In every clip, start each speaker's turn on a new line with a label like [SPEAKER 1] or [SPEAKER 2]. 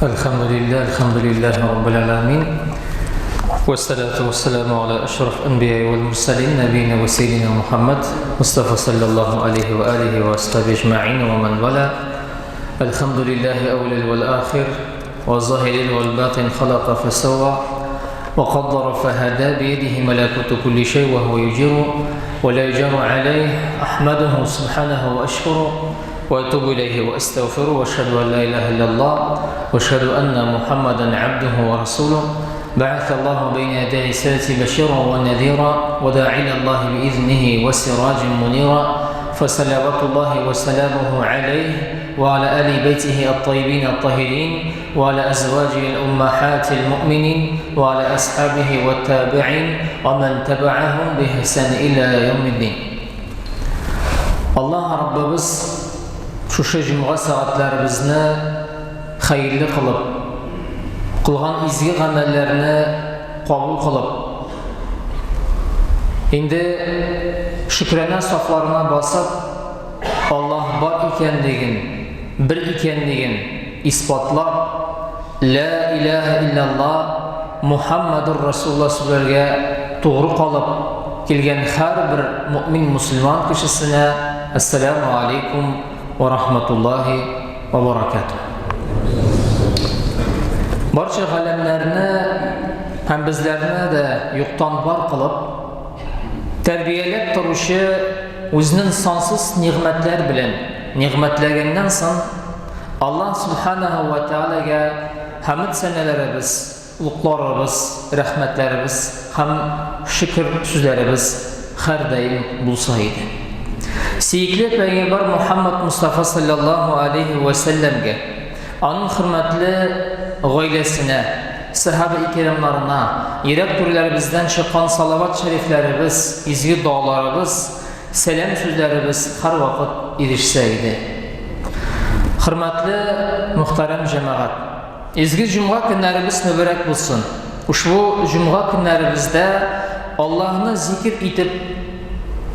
[SPEAKER 1] Әлхәмдүлилләһ, әлхәмдүлилләһ раббил аламин. Вассалату вассаламу аля ашраф анбияи вал мурсалин набийна ва саййидина Мухаммад Мустафа саллаллаху алейхи ва алихи ва асхаби ажмаин ва ман вала. Әлхәмдүлилләһ әүвәл вал ахир ва заһирил вал батин халака фасавва ва каддара фахада биядихи малакуту кулли шай ва хуа юджиру ва ла юджару алейх ахмадуху субханаху ва ашкуру وأتوب إليه وأستغفره وأشهد أن لا إله إلا الله وأشهد أن محمدا عبده ورسوله بعث الله بين يدي رسالته بشيرا ونذيرا وداعيا إلى الله بإذنه وسراجا منيرا فصلوات الله وسلامه عليه وعلى آل بيته الطيبين الطاهرين وعلى أزواجه الأمهات المؤمنين وعلى أصحابه والتابعين ومن تبعهم بإحسان إلى يوم الدين. Аллаһ Раббыбыз шушы җомга сәгатьләребезне хәерле кылып, кылган изге гамәлләрне кабул кылып, инде шөкранә сафларына басып, Аллаһ бар икәнлеген, бер икәнлеген исбатлап, Лә иләһә илляллаһ, Мухаммадур Расулуллаһ сүзләргә тугры калып килгән һәрбер мөэмин мөселман кешесенә Әссәләмү алейкум ва рахматуллаһи ва баракатуһ. Барча галәмнәрне һәм безләрне дә юктан бар кылып, тәрбияләп торучы үзенең сансыз нигъмәтләр белән нигъмәтләгәннән соң, Аллаһ Сүбхәнәһү вә Тәгаләгә хәмед-сәнәләребез, лукларыбыз, рәхмәтләребез һәм шөкер сүзләребез һәрдаим булса иде. Сөекле пәйгамбәр Мухаммад Мустафа саллаллаһу алейһи вә сәлләмгә, аның хөрмәтле гаиләсенә, сәхаба икрамнарына, йөрәк түрләребездән чыккан салават шәрифләребез, изге догаларыбыз, Сәлам сүзләребез һәрвакыт ирешсә иде. Хөрмәтле мөхтәрәм җәмәгать! Изге җомга көннәребез мөбарәк булсын. Ушбу җомга көннәребездә Аллаһны зикер итеп,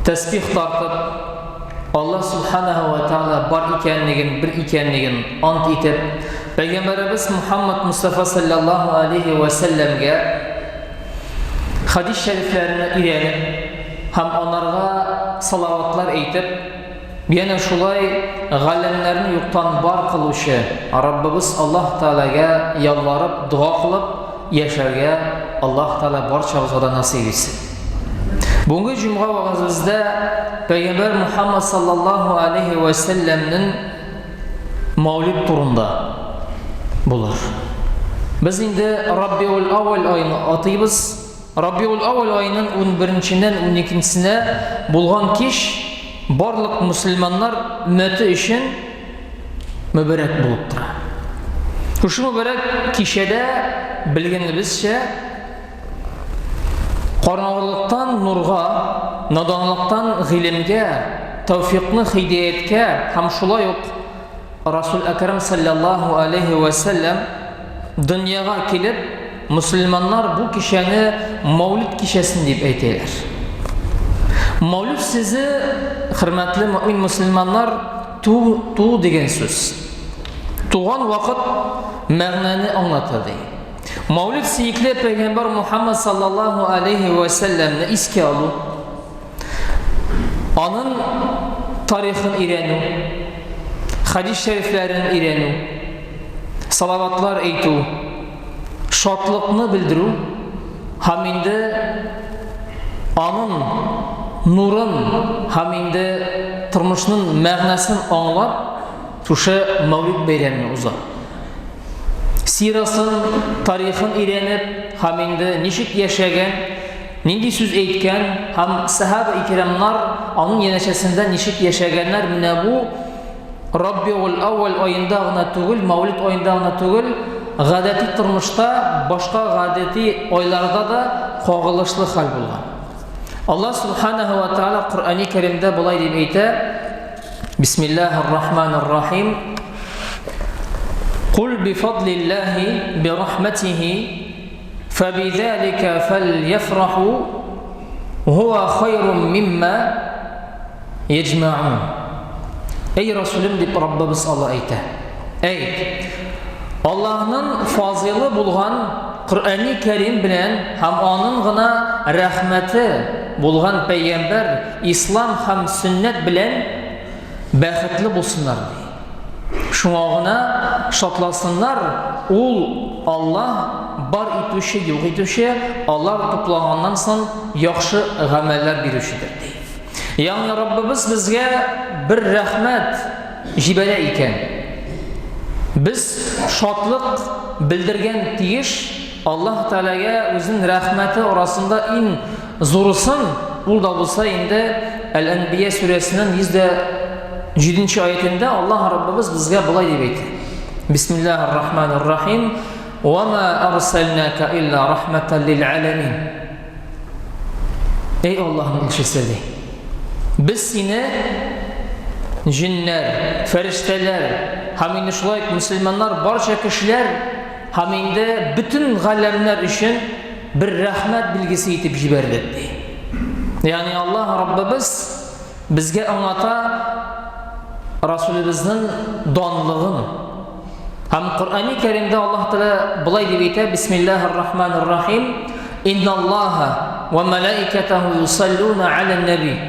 [SPEAKER 1] тәсбих тартып, Аллаһ субханаһу ва тааля бар икәнлеген, бер икәнлеген ант итеп, Пәйгамбәребез Мухаммад Мустафа саллаллаһу алейхи ва сәлләмгә хадис шәрифләрне өйрәнеп һәм анарга салаватлар әйтеп, янә шулай галәмнәрне юктан бар кылучы Раббыбыз Аллаһ Тәгаләгә ялварып, дога кылып яшәргә Аллаһ Тәгалә барчабызга да насыйп итсен. Бүгенге җомга вәгазебездә Пәйгамбәр Мухаммад саллаллаһу алейхи ва сәлләмнең Мәүлид турында булыр. Без инде Рабиул Әүвәл аен атыйбыз. Рабиул Әүвәл аеның 11-нченнән 12-нчесенә булган кич барлык мөселманнар өммәте өчен мөбарәк булып тора. Шушы мөбарәк кичәдә белгәнебезчә Караңгылыктан нурга, наданлыктан гыйлемгә, тәүфикны хидаяткә һәм шулай ук Расул Әкрәм саллаллаһу алейһи вә сәлләм дөньяга килеп, мөселманнар бу кичәне Мәүлид кичәсен дип әйтәләр. Мәүлид сүзе, хөрмәтле мөмин мөселманнар, туу, туу дигән сүз. Туган вакыт мәгънәне аңлата ди. Мәүлид сөекле пәйгамбәр Мухаммад саллаллаһу алейхи вә сәлләмне искә алу, аның тарихын өйрәнү, хадис шәрифләрен өйрәнү, салаватлар әйтү, шатлыкны белдерү һәм инде аның нурын һәм инде тормышның мәгънәсен аңлап, шушы Мәүлид бәйрәме уза. Сирасын, тарихын өйрәнеп һәм инде ничек яшәгән, нинди сүз әйткән һәм сәхаба икрамнар аның янәшәсендә ничек яшәгәннәр, менә бу Раббиул әүвәл аенда гына түгел, Мәүлид аенда гына түгел, гадәти тормышта, башка гадәти айларда да кагылышлы хәл булган. Аллаһ субханаһу ва тааля Коръәни Кәримдә болай дип әйтә: Бисмиллаһир рахманир рахим. Кул бифадлиллаһи бирахматихи фабидhalika фальяфраху хуа хайрум мимма яҗмаун. Эй Расулым дип Раббыбыз Алла әйтә. Әйт. Аллаһның фазыйлы булган Коръәни Кәрим белән һәм аның гына рәхмәте булган пәйгамбәр ислам һәм сөннәт белән бәхетле булсыннар ди. Шуңа гына шатласыннар, ул Аллаһ бар итүче, юк итүче, алар туплаганнан соң яхшы гамәлләр бирүчедер ди. Ягъни Раббыбыз безгә бер рәхмәт җибәрә икән. Без шатлык белдергән тиеш Аллаһ Тәгаләгә үзенең рәхмәте арасында иң зурысын, ул да булса инде Әл-Әнбия сүрәсенең 107 аятендә Аллаһ Раббыбыз безгә болай дип әйтә. Бисмиллаһир рахманир рахим. Ва ма арсалнака илла рахматан лил аламин. Эй Аллаһның илчесе ди. Без сине җиннәр, фәрештәләр һәм инде шулай ук мөселманнар, барча кешеләр һәм инде бөтен галәмнәр өчен бер рәхмәт билгесе итеп җибәрдек ди. Ягъни Аллаһ Раббыбыз безгә аңлата Расулыбызның данлыгын. Һәм Коръәни Кәримдә Аллаһ Тәгалә болай дип әйтә: Бисмиллаһир Рахманир Рахим. Инналлаһа ва малаикатаху юсаллуна алан наби.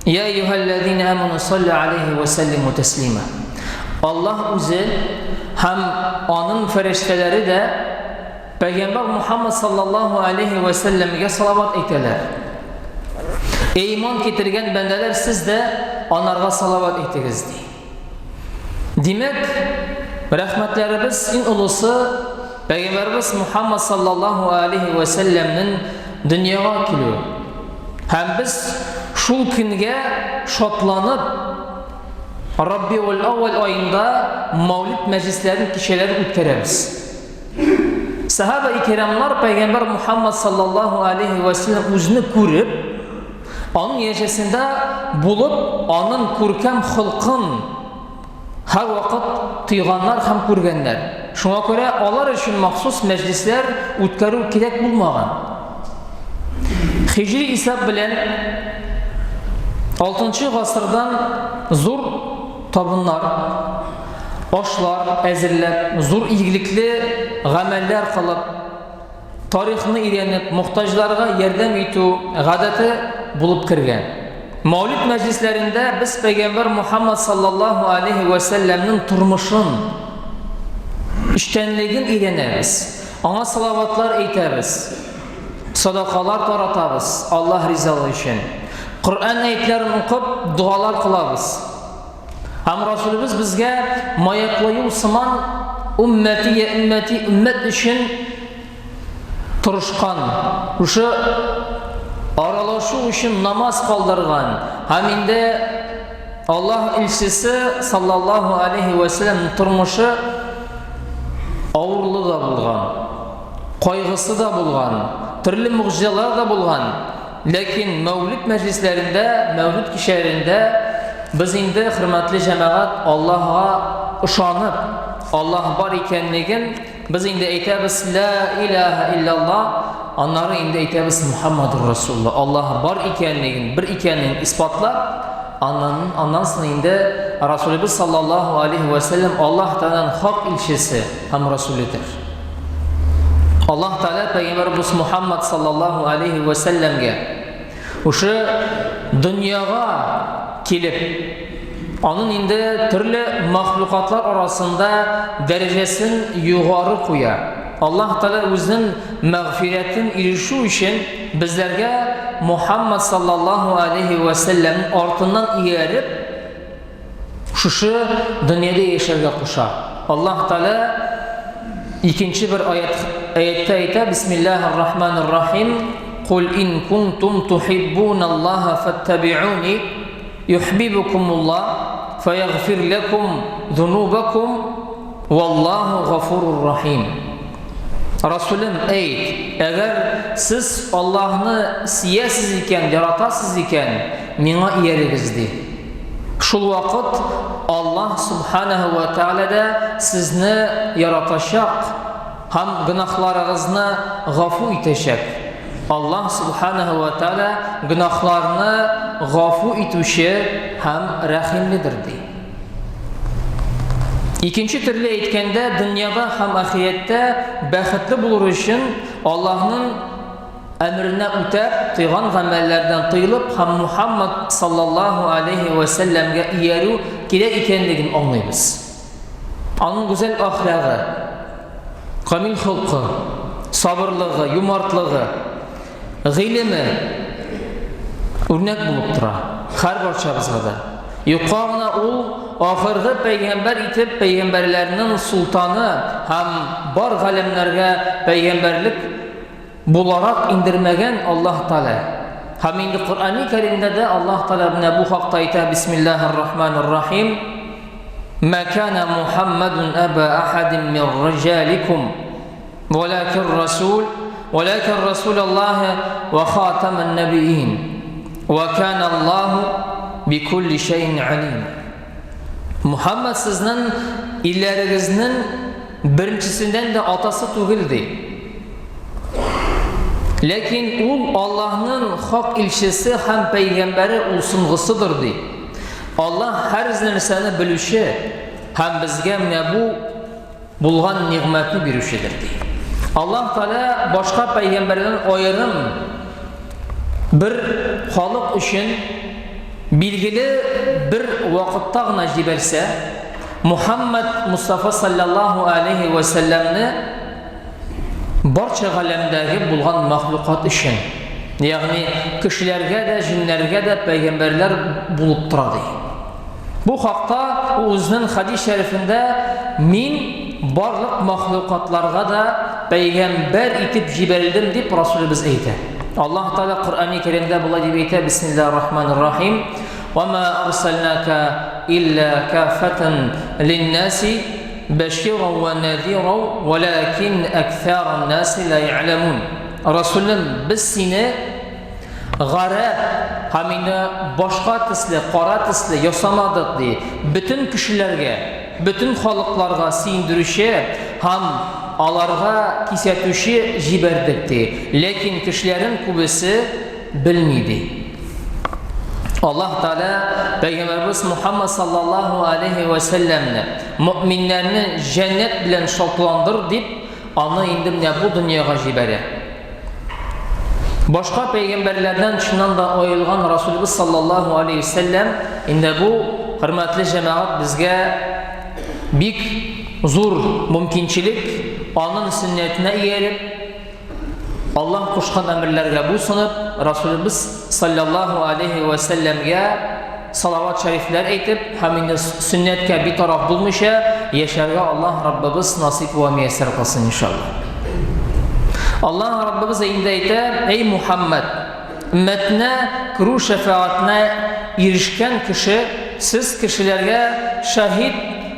[SPEAKER 1] Я әйюһәлләзина аману саллю алейхи ва саллиму таслима. Аллаһ үзе һәм аның фәрештәләре дә Пәйгамбәр Мухаммад саллаллаһу алейхи ва сәлләмгә салават әйтәләр. Эй иман китергән бәндәләр, сез дә анарга салават әйтегез ди. Димәк, рәхмәтләребез иң олысы Пәйгамбәрбез Мухаммад саллаллаһу алейхи ва сәлләмнең дөньяга килүе. Һәм без шул көнгә шатланып Раббиул әүвәл аенда мәүлид мәҗлесләрен, кичәләрен үткәрәбез. Сахаба икрамнар пәйгамбәр Мухаммад саллаллаһу алейхи ва сәлләм үзне күреп, аның янәшәсендә булып, аның күркәм холкын һәрвакыт тойганнар һәм күргәннәр. Шуңа күрә алар өчен махсус мәҗлесләр үткәрү кирәк булмаган. Хиҗри исәп белән 6 гасырдан зур табыннар, ашлар әзерләп, зур игелекле гамәлләр кылып, тарихны өйрәнеп, мохтаҗларга ярдәм итү гадәте булып кергән. Мәүлид мәҗлесләрендә без пәйгамбәр Мухаммад саллаллаһу алейхи ва сәлләмнең тормышын, эшчәнлеген өйрәнәбез. Аңа салаватлар әйтәбез. Садакалар таратабыз Аллаһ ризалыгы өчен. Коръән әйтләрен укып, догалар кылабыз. Һәм Расулыбыз безгә маяклы юл сыман уммәти я уммәти уммәт өчен тырышкан, шушы аралашу өчен намаз калдырган һәм инде Аллаһ илчесе саллаллаһу алейхи ва сәлләм тормышы авырлы да булган, кайгысы да булган, төрле могҗизалар да булган. Ләкин мәүлид мәҗлесләрендә, мәүлид кичәләрендә без инде, хөрмәтле җәмәгать, Аллаһга ышанып, Аллаһ бар икәнлеген без инде әйтәбез ла илаһа иллаллаһ, аннары инде әйтәбез Мухаммадур Расулуллаһ. Аллаһ бар икәнлеген, бер икәнлеген исбатлап, аннан аннан соң инде Расулыбыз саллаллаһу алейхи ва сәлләм Аллаһ Тәгаләнең хак илчесе һәм расуледер. Аллаһ Тәгалә пәйгамбәребез Мухаммад саллаллаһу алейхи ва сәлләмгә шушы дөньяга килеп, аның инде төрле махлукатлар арасында дәрәҗәсен югары куя. Аллаһ Тәгалә үзенең мәгъфирәтен ирешү өчен безләргә Мухаммад саллаллаһу алейхи ва сәлләм артыннан ияреп Шушы дөньяда яшәргә куша. Аллаһ Тәгалә икенче бер аят аятта әйтә: Бисмиллаһир Рахманир Рахим. Кул ин кунтум тухиббуналлаһа фаттабиуни юхбибукумуллаһ фаягфир лакум зунубакум валлаһу гафурур рахим. Расулем, әйт, әгәр сез Аллаһны сиясез икән, яратасыз икән, миңа иярегез ди. Шул вакыт Аллаһ Субханаһу ва Тааля да сезне яратачак һәм гөнаһларыгызны гафу итәчәк. Аллаһ Субханаһу ва Тааля гөнаһларны гафу итүче һәм рәхимледер ди. Икенче төрле әйткәндә, дөньяда һәм ахирәттә бәхетле булыр өчен Аллаһның әмеренә үтәп, тыйган гамәлләрдән тыелып һәм Мухаммад саллаллаһу алейһи вә сәлләмгә иярү кирәк икәнлеген аңлыйбыз. Аның гүзәл әхлагы, камил холкы, сабырлыгы, юмартлыгы, гыйлеме үрнәк булып тора һәр барчабызга да. Юкка гына ул ахыргы пәйгамбәр итеп пәйгамбәрләрнең султаны һәм бар галәмнәргә пәйгамбәрлек буларак индермәгән Аллаһ Тәгалә. Һәм инде Коръәни Кәримдә дә Аллаһ Тәгалә менә бу хакта әйтә: Бисмиллаһир Рахманир Рахим. Ма кана Мухаммадун аба ахадин мин риҗаликум, валакин расул, валакин расулаллаһ ва хатаман набиин. Ва кана Аллаһу бикулли шәйин алим. Мухаммад сезнең илләрегезнең беренчесеннән дә атасы түгел ди. Ләкин ул Аллаһның хак илчесе һәм пәйгамбәре, ул соңгысыдыр ди. Аллаһ һәр нәрсәне белүче һәм безгә менә бу булган нигъмәтне бирүчедер ди. Аллаһ Тәгалә башка пәйгамбәрдән аерым бер халык өчен билгеле бер вакытта гына җибәрсә, Мухаммад Мустафа саллаллаһу алейхи ва сәлләмне барча галәмдәге булган мәхлукат өчен, ягъни кешеләргә дә, җиннәргә дә пәйгамбәрләр булып тора ди. Бу хакта ул үзенең хадис шәрифендә мин барлык мәхлукатларга да пәйгамбәр итеп җибәрелдем дип Расулыбыз әйтә. Аллаһ Тәгалә Коръәни Кәримдә болай дип әйтә: Бисмиллаһир рахманир рахим. Ва ма арсалнака илля кафатан линнаси баширан ва надиран валакин аксаран наси ла я'ламун. Расулым, без сине гарәп һәм инде башка төсле, кара төсле ясамадык ди. Бөтен кешеләргә, бөтен халыкларга сөендерүче һәм аларга кисәтүче җибәрдек ди. Ләкин кешеләрнең күбесе белми ди. Аллаһ Тәгалә Пәйгамбәрбез Мухаммад саллаллаһу алейхи ва сәлләмне мөэминнәрне җәннәт белән шатландыр дип аны инде менә бу дөньяга җибәрә. Башка пәйгамбәрләрдән чыннан да аерылган Расулыбыз саллаллаһу алейхи вәсәлләм инде бу хөрмәтле җәмәгать безгә бик зур мөмкинчелек аның сөннәтенә ияреп Аллаһ кушкан әмерләргә буйсынып Расулыбыз саллаллаһу алейхи вәсәлләмгә салават шәрифләр әйтеп һәм инде сөннәткә битараф булмыйча яшәргә Аллаһ Раббыбыз насыйп вә мияссәр кылсын иншалла. Аллаһ Раббыбыз инде әйтә: "Эй Мухаммад, өммәтенә керү шәфәгатенә ирешкән кеше сез кешеләргә шаһит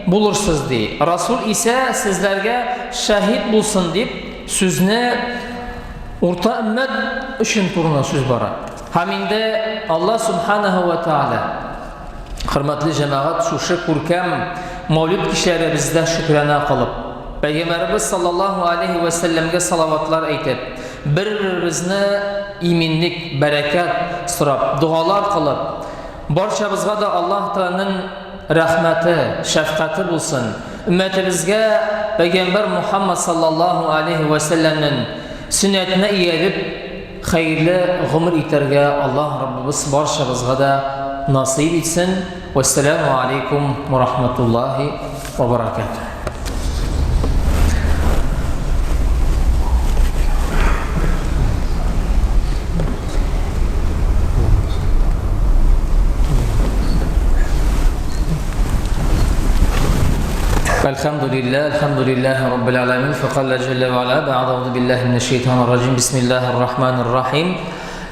[SPEAKER 1] булырсыз ди. Расул исә сезләргә шаһит булсын дип сүзне урта өммәт өчен турында сүз бара. Һәм инде Аллаһ Субханаһу ва Тааля хөрмәтле җәмәгать шушы күркәм Мәүлид кичәләребездә шөкранә кылып, Пәйгамбәребез саллаллаһу алейхи ва сәлләмгә салаватлар әйтеп, бер-беребезне иминлек, бәрәкәт сорап, догалар кылып, барчабызга да Аллаһ Тәгаләнең рәхмәте, шәфкате булсын. Өммәтебезгә Пәйгамбәр Мухаммад саллаллаһу алейхи ва сәлләмнең сөннәтенә ияреп, Хәерле гомер итәргә Аллаһ Раббыбыз барчабызга да насыйп итсен. Вәссәламу алейкум ва рахматуллахи ва баракатуһ. الحمد لله الحمد لله رب العالمين فقال جل وعلا بعد أعوذ بالله من الشيطان الرجيم بسم الله الرحمن الرحيم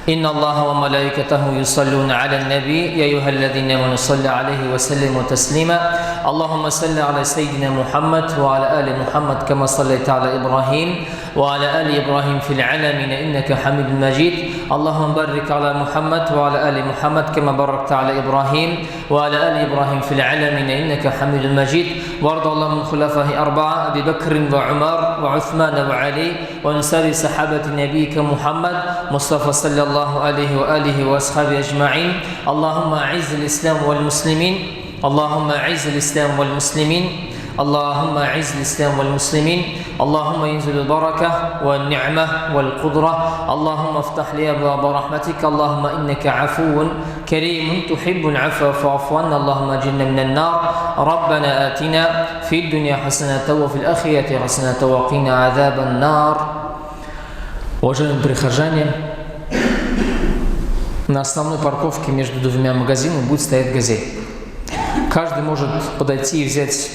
[SPEAKER 1] إن الله وملائكته يصلون على النبي يا أيها الذين آمنوا صلوا عليه وسلموا تسليما اللهم صل على سيدنا محمد وعلى آل محمد كما صليت على إبراهيم وعلى آل إبراهيم في العالمين إنك حميد مجيد اللهم بارك على محمد وعلى آل محمد كما باركت على إبراهيم وعلى آل إبراهيم في العالمين إنك حميد مجيد وارض اللهم من خلفائه أربعة أبي بكر وعمر وعثمان وعلي وعن سائر صحابة نبيك محمد مصطفى صلى الله عليه وآله وأصحابه أجمعين اللهم أعز الإسلام والمسلمين اللهم أعز الإسلام والمسلمين اللهم أعز الإسلام والمسلمين اللهم انزل البركة والنعمة والقدرة اللهم افتح لي أبواب رحمتك اللهم إنك عفو كريم تحب العفو فاعف عنا اللهم أجرنا من النار ربنا آتنا في الدنيا حسنة وفي الآخرة حسنة وقنا عذاب النار. Уважаемые прихожане, на основной парковке между двумя магазинами будет стоять «Газель». Каждый может подойти и взять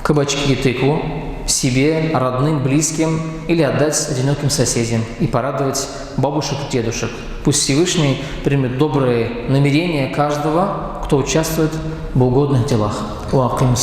[SPEAKER 1] кабачки и тыкву себе, родным, близким или отдать одиноким соседям и порадовать бабушек и дедушек. Пусть Всевышний примет добрые намерения каждого, кто участвует в угодных делах. Уаким.